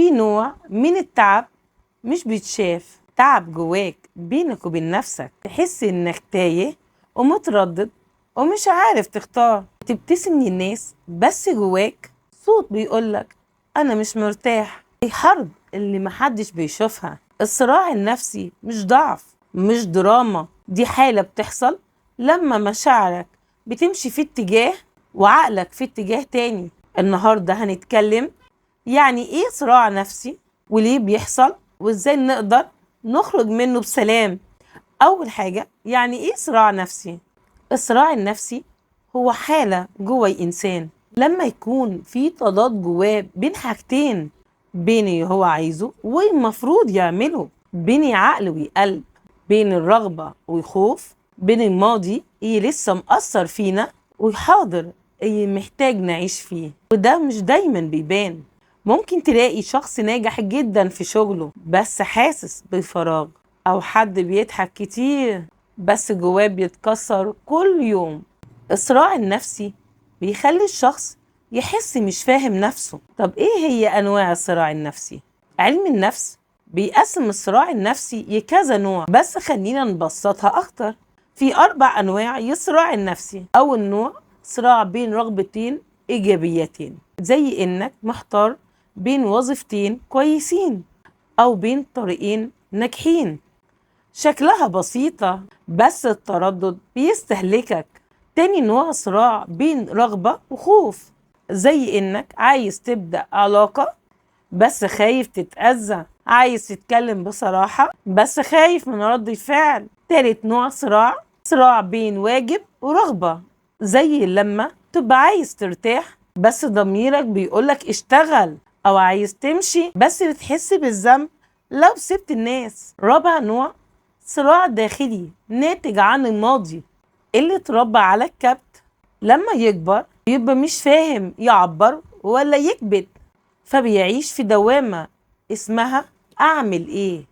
في نوع من التعب مش بيتشاف، تعب جواك بينك وبين نفسك، تحس انك تايه ومتردد ومش عارف تختار، تبتسم للناس بس جواك صوت بيقولك انا مش مرتاح. الحرب اللي محدش بيشوفها. الصراع النفسي مش ضعف، مش دراما، دي حالة بتحصل لما مشاعرك بتمشي في اتجاه وعقلك في اتجاه تاني. النهاردة هنتكلم يعني ايه صراع نفسي وليه بيحصل وازاي نقدر نخرج منه بسلام. اول حاجة، يعني ايه صراع نفسي؟ الصراع النفسي هو حالة جوه الانسان لما يكون في تضاد جواه بين حاجتين، بين اللي هو عايزه والمفروض يعمله، بين عقل وقلب، بين الرغبة والخوف، بين الماضي اللي لسه مأثر فينا والحاضر اللي محتاج نعيش فيه. وده مش دايما بيبان. ممكن تلاقي شخص ناجح جدا في شغله بس حاسس بالفراغ، أو حد بيضحك كتير بس جواه بيتكسر كل يوم. الصراع النفسي بيخلي الشخص يحس مش فاهم نفسه. طب إيه هي أنواع الصراع النفسي؟ علم النفس بيقسم الصراع النفسي لكذا نوع، بس خلينا نبسطها أكتر. في 4 أنواع للصراع النفسي. أول نوع صراع بين رغبتين إيجابيتين، زي إنك محتار بين وظيفتين كويسين أو بين طريقين ناجحين، شكلها بسيطة بس التردد بيستهلكك. تاني نوع صراع بين رغبة وخوف، زي إنك عايز تبدأ علاقة بس خايف تتأذى، عايز تتكلم بصراحة بس خايف من رد الفعل. تالت نوع صراع بين واجب ورغبة، زي لما تبقى عايز ترتاح بس ضميرك بيقولك اشتغل، أو عايز تمشي بس بتحس بالذنب لو سبت الناس. رابع نوع صراع داخلي ناتج عن الماضي، اللي اتربى على الكبت لما يكبر يبقى مش فاهم يعبر ولا يكبت، فبيعيش في دوامة اسمها أعمل إيه.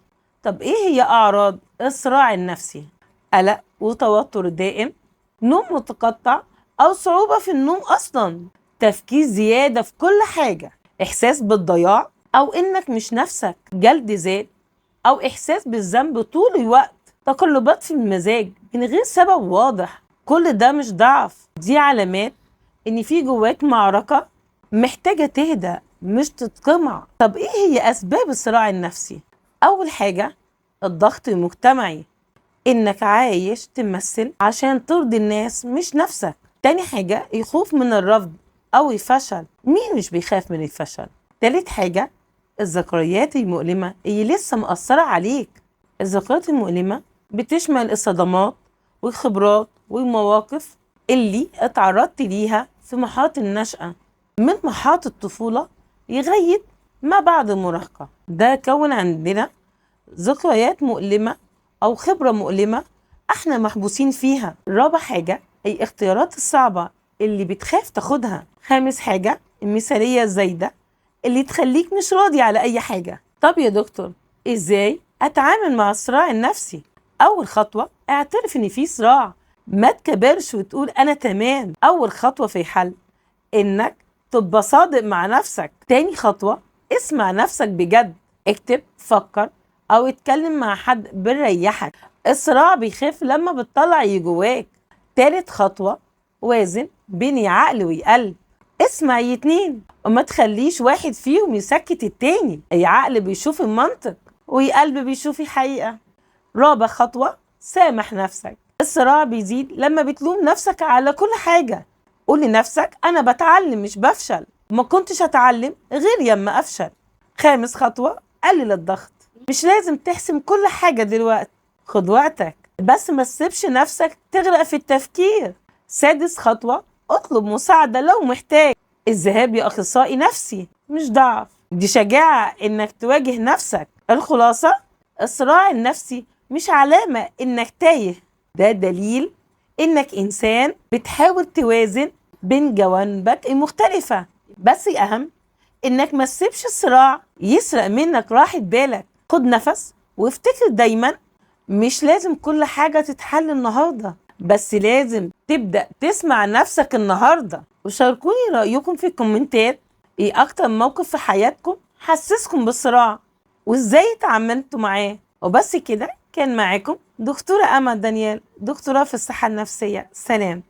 طب إيه هي أعراض الصراع النفسي؟ قلق وتوتر دائم، نوم متقطع أو صعوبة في النوم أصلا، تفكير زيادة في كل حاجة، إحساس بالضياع أو إنك مش نفسك، جلد ذات أو إحساس بالذنب طول الوقت، تقلبات في المزاج من غير سبب واضح. كل ده مش ضعف، دي علامات إن في جواك معركة محتاجة تهدى مش تتقمع. طب إيه هي أسباب الصراع النفسي؟ أول حاجة الضغط المجتمعي، إنك عايش تمثل عشان ترضي الناس مش نفسك. تاني حاجة الخوف من الرفض أو الفشل، مين مش بيخاف من الفشل؟ تالت حاجة الذكريات المؤلمة اللي لسه مأثرة عليك. الذكريات المؤلمة بتشمل الصدمات والخبرات والمواقف اللي اتعرضت ليها في مرحلة النشأة، من مرحلة الطفولة لغاية ما بعد المراهقة. ده كون عندنا ذكريات مؤلمة أو خبرة مؤلمة احنا محبوسين فيها. رابع حاجة الاختيارات الصعبة اللي بتخاف تاخدها. خامس حاجة المثالية الزايدة اللي تخليك مش راضي على أي حاجة. طب يا دكتور إزاي أتعامل مع الصراع النفسي؟ أول خطوة اعترف إن في صراع، ما تكبرش وتقول أنا تمام. أول خطوة في حل إنك تبقى صادق مع نفسك. تاني خطوة اسمع نفسك بجد، اكتب، فكر، أو اتكلم مع حد بيريحك. الصراع بيخف لما بتطلع اللي جواك. تالت خطوة وازن بين عقل وقلب، اسمع الاتنين وما تخليش واحد فيهم يسكت التاني. العقل بيشوف المنطق والقلب بيشوف الحقيقة. رابع خطوة سامح نفسك. الصراع بيزيد لما بتلوم نفسك على كل حاجة. قول لنفسك أنا بتعلم مش بفشل، ما كنتش هتعلم غير يما أفشل. خامس خطوة قلل الضغط، مش لازم تحسم كل حاجة دلوقتي، خد وقتك بس ما تسيبش نفسك تغرق في التفكير. سادس خطوة اطلب مساعدة لو محتاج. الذهاب لأخصائي نفسي مش ضعف، دي شجاعة إنك تواجه نفسك. الخلاصة الصراع النفسي مش علامة إنك تايه، ده دليل إنك إنسان بتحاول توازن بين جوانبك المختلفة. بس الأهم إنك ما تسيبش الصراع يسرق منك راحة بالك. خد نفس وافتكر دايما مش لازم كل حاجة تتحل النهاردة، بس لازم تبدأ تسمع نفسك النهاردة. وشاركوني رأيكم في الكومنتات، ايه أكتر موقف في حياتكم حسسكم بالصراع وازاي اتعاملتوا معاه. وبس كده، كان معاكم دكتورة أمل دانيال، دكتوراه في الصحة النفسية. سلام.